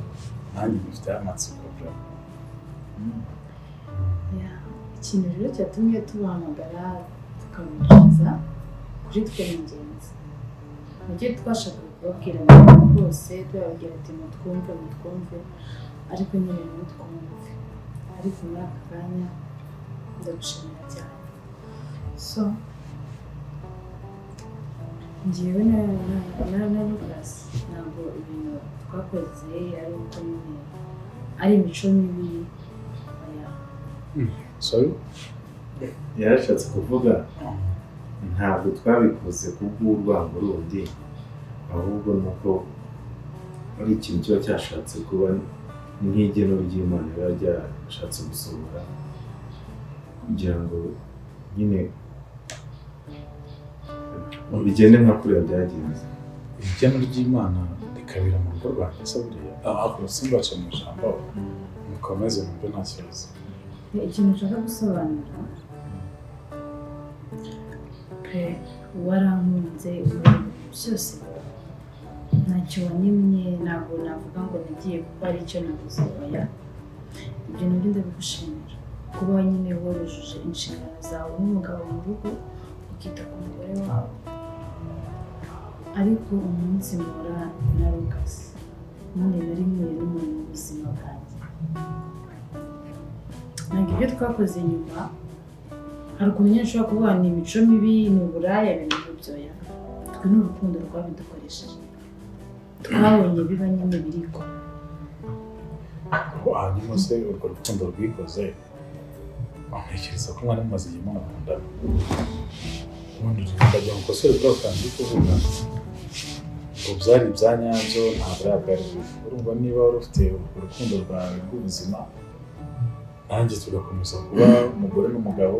[SPEAKER 3] Nanjye mbifiteho amatsiko bro.
[SPEAKER 1] Yeah. Ikintu rero cyatumye tubahamagara tukabicaza kuri twe ni ingenzi. Mu gihe twashakaga kubabwira abantu bose, tubabwira ati mutwumve, mutwumve, ariko nyine ntitwumve. Ariko muri aka kanya ndagushimira cyane. So njyewe na Lucas, ntabwo ibintu twakoze ari uko nyine ari imico mibi, oya.
[SPEAKER 3] Sorry?
[SPEAKER 5] Yarashatse kuvuga ntabwo twabikoze kubw'urwango rundi, ahubwo ni uko ari ikintu kiba cyashatse kuba nk'igeno ry'Imana riba ryashatse gusohora kugira ngo nyine bigende nka kuriya byagenze.
[SPEAKER 3] Igeno ry'Imana rikabira mu rugo rwanjye se buriya? Ah, simbace mu ijambo. Mukomeze numve, nta kibazo.
[SPEAKER 1] Ikintu nshaka gusobanura pe, warankunze byose, ntacyo wanyimye. Ntabwo navuga ngo nagiye kuko hari icyo nabuze, oya. Ibyo nabyo ndabigushimira, kuba nyine warujuje inshingano zawe nk'umugabo mu rugo, ukita ku mugore wawe. Ariko umunsi mpura na Lucas nyine, nari mpuye n'umuntu mu buzima bwanjye. Ntabwo ibyo twakoze nyuma, hari ukuntu nyine ushobora kuvuga ni imico mibi, ni uburaya, ibintu nk'ibyo. Ya, twe ni urukundo rwabidukoresheje, twabonye biba nyine birikora.
[SPEAKER 3] Hanyuma se urwo rukundo rwikoze, ntekereza ko mwari mumaze igihe munakundana. Ubundi ukajya mu kosore bwa kantu uri kuvuga ngo byari ibya nyabyo, nta buraya bwari buriho. Urumva niba wari ufite urwo rukundo rwawe rw'ubuzima, nanjye tugakomeza kuba umugore n'umugabo,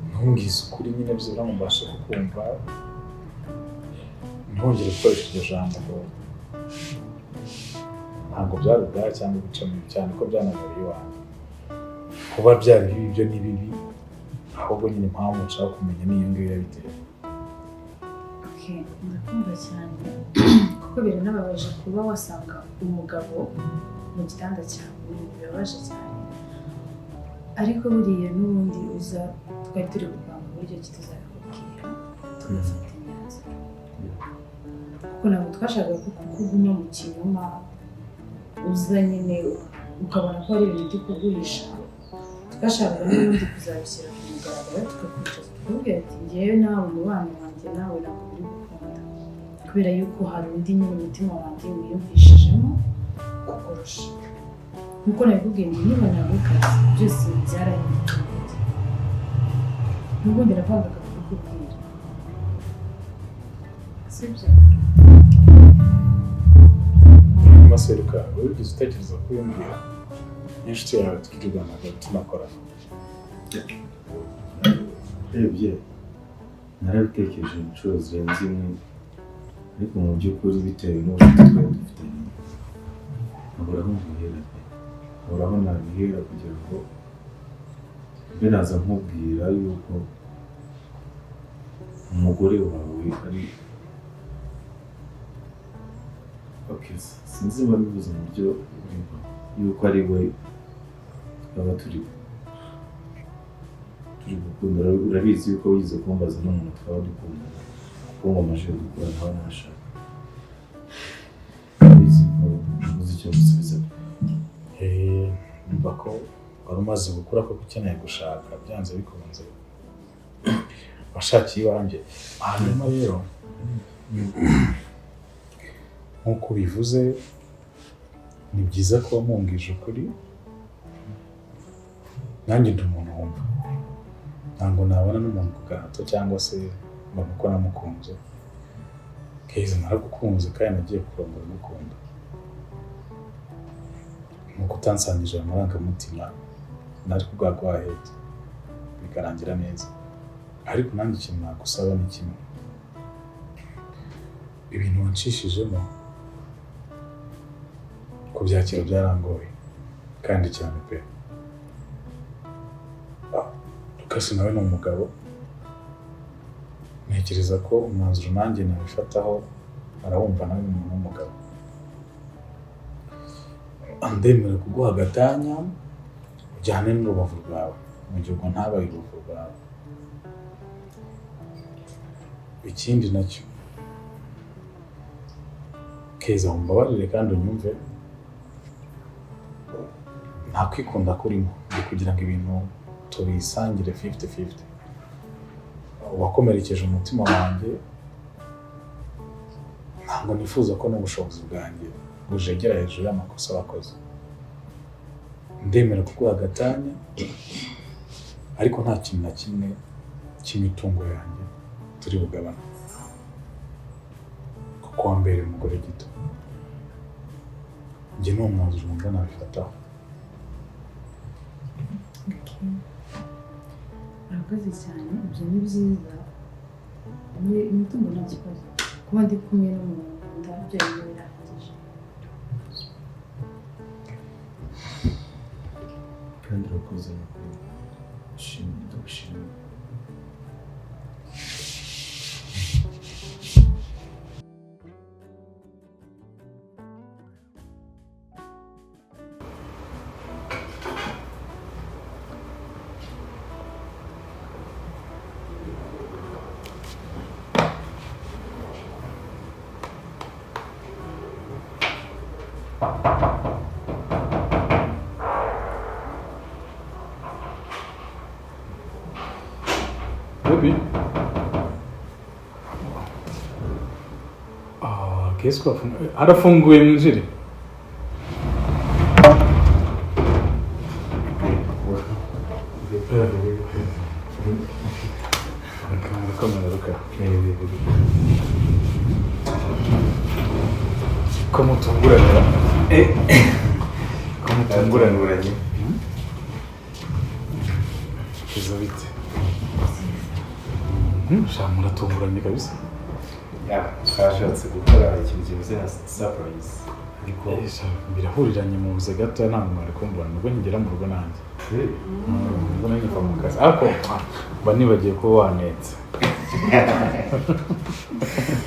[SPEAKER 3] ntumbwize ukuri nyine byibura ngo mbashe kukumva, ntongere gukoresha iryo jambo ngo ntabwo byari ubwaya cyangwa ibice mibi, cyane ko byanabereye iwanjye. Kuba byari bibi byo ni bibi, ahubwo nyine impamvu nshaka kumenya ni iyo ngiyo yabiteye.
[SPEAKER 1] Okay, ndakumva cyane, kuko biranababaje kuba wasanga umugabo mu gitanda cyawe, ni ibintu bibabaje cyane. Ariko buriya n'ubundi uza twari turi gupanga uburyo ki tuzabikubwira, tugafata imyanzuro, kuko ntabwo twashakaga ko uguma mu kinyoma, uza nyine ukabona ko hari ibintu ndi kuguhisha. Twashakaga n'ubundi kuzabishyira ku mugaragaro, tukakwicaza, tukakubwira ati ngewe nawe, umubano wanjye nawe ntabwo biri gukunda, kubera yuko hari undi nyine umutima wanjye wiyumvishijemo kukurusha. Nkuko nabikubwiye ngo nibona Lucas byose byarahindutse, n'ubundi napangaga kubikubwira, sibyo?
[SPEAKER 3] Hanyuma se Luka, wigeze utekereza kubimbwira n'inshuti yawe twirirwanaga tunakorana?
[SPEAKER 5] Urebye narabitekereje inshuro zirenze imwe, ariko mu by'ukuri bitewe n'ubucuti twari dufitanye, nkabura aho nguhera pe, nkabura aho nabihera kugira ngo mbe naza nkubwira yuko umugore wawe ari okay. Sinzi niba bivuze mu buryo burimo yuko ari we twaba turi gukunda. Urabizi yuko wize kumbaza n'umuntu twaba dukundana, kuko ngo amajwi dukora nawe ntashaka. Urabizi ko uzi icyo gusubiza.
[SPEAKER 3] Numva ko Wari umaze gukura koko ukeneye gushaka, byanze bikunze washakiye iwanjye. Hanyuma rero nk'uko ubivuze, ni byiza kuba mumbwije ukuri. Nanjye ndi umuntu wumva, ntabwo nabona n'umuntu ku gahato cyangwa se ngo nuko namukunze. Keza, naragukunze kandi nagiye kurongora ngukunda. Nuko utansangije ayo marangamutima, nari kubwaguhahetse bikarangira neza. Ariko nanjye ikintu nagusaba ni kimwe: ibintu wancishijemo kubyakira byarangoye kandi cyane pe. Lucas nawe ni umugabo, ntekereza ko umwanzuro nanjye nabifataho arawumva, nawe ni umuntu w'umugabo. Ndemera kuguha agatanya ujyane n'urubavu rwawe mu gihe ubwo ntabaye urubavu rwawe. Ikindi nacyo, Keza, mumbabarire kandi unyumve, nta kwikunda kurimo, ndi kugira ngo ibintu tubisangire 50-50. Wakomerekeje umutima wanjye, ntabwo nifuza ko n'ubushobozi bwanjye bujegera hejuru y'amakosa wakoze. Ndemera kuguha agatanya, ariko nta kintu na kimwe cy'imitungo yanjye turi bugabane, kuko wambereye umugore gito. Njye ni umwanzuro numva nabifataho.
[SPEAKER 1] Murakoze cyane, ibyo ni byiza. Imitungo nta kibazo, kuba ndi kumwe n'umuntu nkunda byonyine birahagije.
[SPEAKER 5] Kandi urakoze, ni ukuri. Shimwe, ndagushimiye.
[SPEAKER 3] Baby. Ah, kesi kwafunguye. Harafunguye, mwinjire. Ruka, ruka. Ko mutunguranira? Ko mutunguranye? Keza, bite? Sha, muratunguranye kabisa.
[SPEAKER 5] Ya, twashatse gukora ikintu kimeze nka surprise, ariko
[SPEAKER 3] Eh, sha, birahuriranye mubuze gato, ntabwo mwari kumbona ubwo nkigera mu rugo nanjye. Ubwo nari nkiva mu kazi, ariko mba nibagiye kuba wanetse.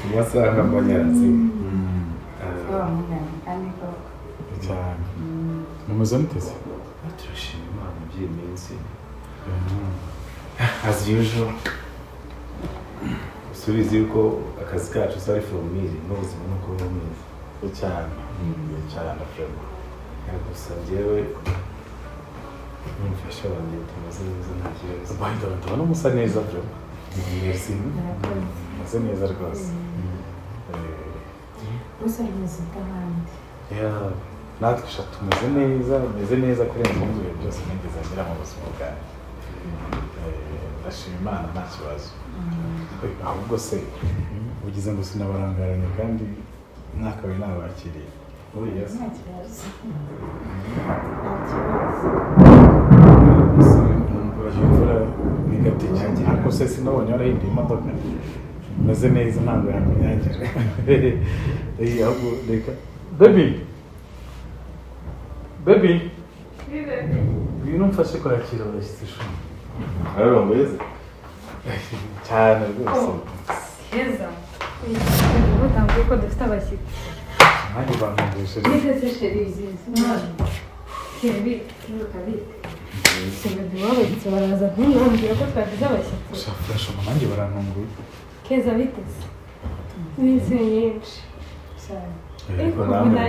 [SPEAKER 5] Mu masaha mbonye.
[SPEAKER 3] Cyane. Mumeze muteze?
[SPEAKER 5] Turashima Imana by'iyi minsi, as usual. Usubize yuko akazi kacu ari formule n'ubuzima nuko buba bumeze.
[SPEAKER 3] Cyane cyane, vraiment.
[SPEAKER 5] Ya, gusa njyewe n'umufasha wanjye tumeze neza, nta kibazo.
[SPEAKER 3] By the way, ndabona musa neza, vraiment.
[SPEAKER 5] Merci.
[SPEAKER 3] Mumeze neza rwose.
[SPEAKER 1] Gusa rumeze nk'ahandi.
[SPEAKER 3] Yeah, natwe sha tumeze neza, meze neza kurenza ibindi bintu byose nigeze ngira mu buzima bwanjye. Ndashima Imana, nta kibazo. Ahubwo se ugize ngo sinabarangaranye kandi mwakabaye nabakiriye?
[SPEAKER 5] Oh yes.
[SPEAKER 1] Nta kibazo, nta kibazo.
[SPEAKER 3] Imvura ni gatike, ariko se sinabonye warahinduye imodoka meze neza, ntabwo yakunyagira. Ahubwo reka, baby, baby, ngwino umfashe kwakira abashyitsi ishuri.
[SPEAKER 5] Ararongoye se?
[SPEAKER 3] Cyane rwose.
[SPEAKER 4] Keza, ubu utanguye ko dufite abashyitsi.
[SPEAKER 3] Nanjye bantumvise.
[SPEAKER 4] Nigeze chéri, Kebi, kibuka bite? Sinzi, wababitse baraza ntunambwira ko twagize abashyitsi.
[SPEAKER 3] Gusa furashoma nanjye barantunguye.
[SPEAKER 4] Keza, biteze iminsi myinshi
[SPEAKER 1] Cyane.
[SPEAKER 5] Ariko
[SPEAKER 4] Ariko
[SPEAKER 5] namwe
[SPEAKER 4] ubona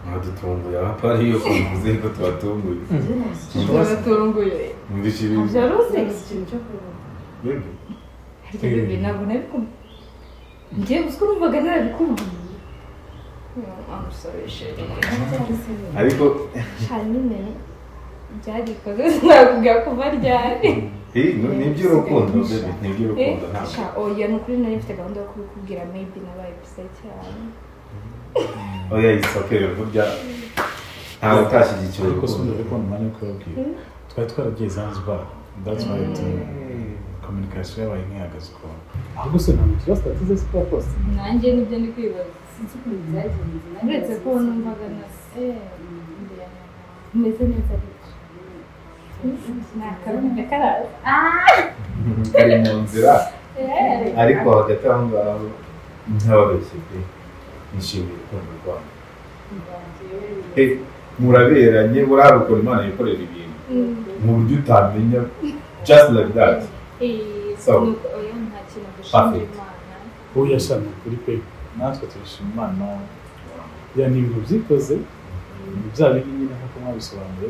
[SPEAKER 5] Mwadutunguye abapari iyo uvuze ko tubatunguye.
[SPEAKER 4] Turabatunguye.
[SPEAKER 5] Numvise ibintu.
[SPEAKER 4] Byari uzi?
[SPEAKER 1] Ikintu cyo kuvuga.
[SPEAKER 5] Bebe.
[SPEAKER 4] Ariko bébé, ntabwo nabikubwiye njyewe, gusa numvaga narabikubwiye. I'm sorry, chérie.
[SPEAKER 5] Ariko
[SPEAKER 4] Sha, nyine byarikoze, sinakubwira kuva ryari.
[SPEAKER 5] Ni iby'urukundo, bébé, ni iby'urukundo ntabwo.
[SPEAKER 4] Sha, oya, ni ukuri nari mfite gahunda yo kubikubwira, maybe nabaye bize cyane.
[SPEAKER 5] Oya, it's okay, burya ntawe utashyigikiye
[SPEAKER 3] Ariko si
[SPEAKER 5] urukundo.
[SPEAKER 3] Undi ariko umwanya wo kubabwira, twari twaragiye Zanzibar, that's why communication yabaye nk'ihagaze ukuntu. Ahubwo se ntabwo tuba status ze kwa post?
[SPEAKER 4] Nanjye nibyo ndi kwibaza.
[SPEAKER 1] Sinzi ukuntu byagenze.
[SPEAKER 4] Uretse ko numvaga na meze neza, ariko ni akarundi karaza.
[SPEAKER 5] Kari mu nzira, ariko hagati aho ngaho ntababeshye pe, nishimiye urukundo rwanyu. Muraberanye. Buriya ukuntu Imana yikorera ibintu mu buryo utamenya, just like that. So,
[SPEAKER 4] Nuko oya, nta kintu dushimira
[SPEAKER 5] perfect.
[SPEAKER 4] Imana.
[SPEAKER 3] Oya sha, ni ukuri pe, natwe turishima Imana. Yeah, ni ibintu byikoze, ni bya bindi nyine nk'uko mwabisobanuye,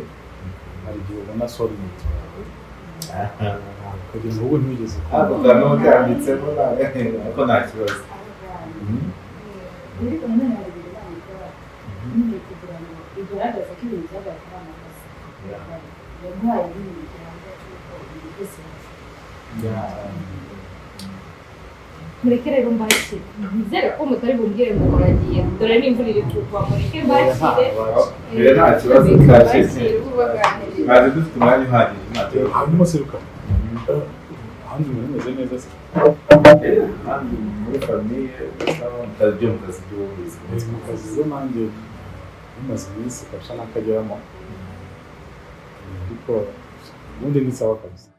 [SPEAKER 3] hari igihe ubona soulmate wawe ukagira ngo ubwo ntiwigeze
[SPEAKER 5] Ako kantu kanditsemo ariko nta kibazo.
[SPEAKER 1] Ariko nanone hari ibintu Imana ikora nyine kugira ngo igaragaze ko ibintu byabaye kuri amakosa. Yaguhaye nyine igihamya cy'uko ibintu byose
[SPEAKER 4] Mureke rero mbakire, nizere ko mutari bumbwire ngo muragiye, dore n'imvura iri kugwa. Mureke mbakire.
[SPEAKER 5] Oya, nta kibazo,
[SPEAKER 4] Mbakire
[SPEAKER 5] twakire.
[SPEAKER 4] ubaganiriza.
[SPEAKER 5] Twaje dufite umwanya uhagije, nta kibazo.
[SPEAKER 3] Hanyuma seruka, ahandi muri meze neza se?
[SPEAKER 5] Ahandi muri famille byo mu kazi by'ubuvuzi?
[SPEAKER 3] Mu kazi zo nanjye bimaze iminsi kabisa nakageramo, ariko ubundi ni sawa kabisa.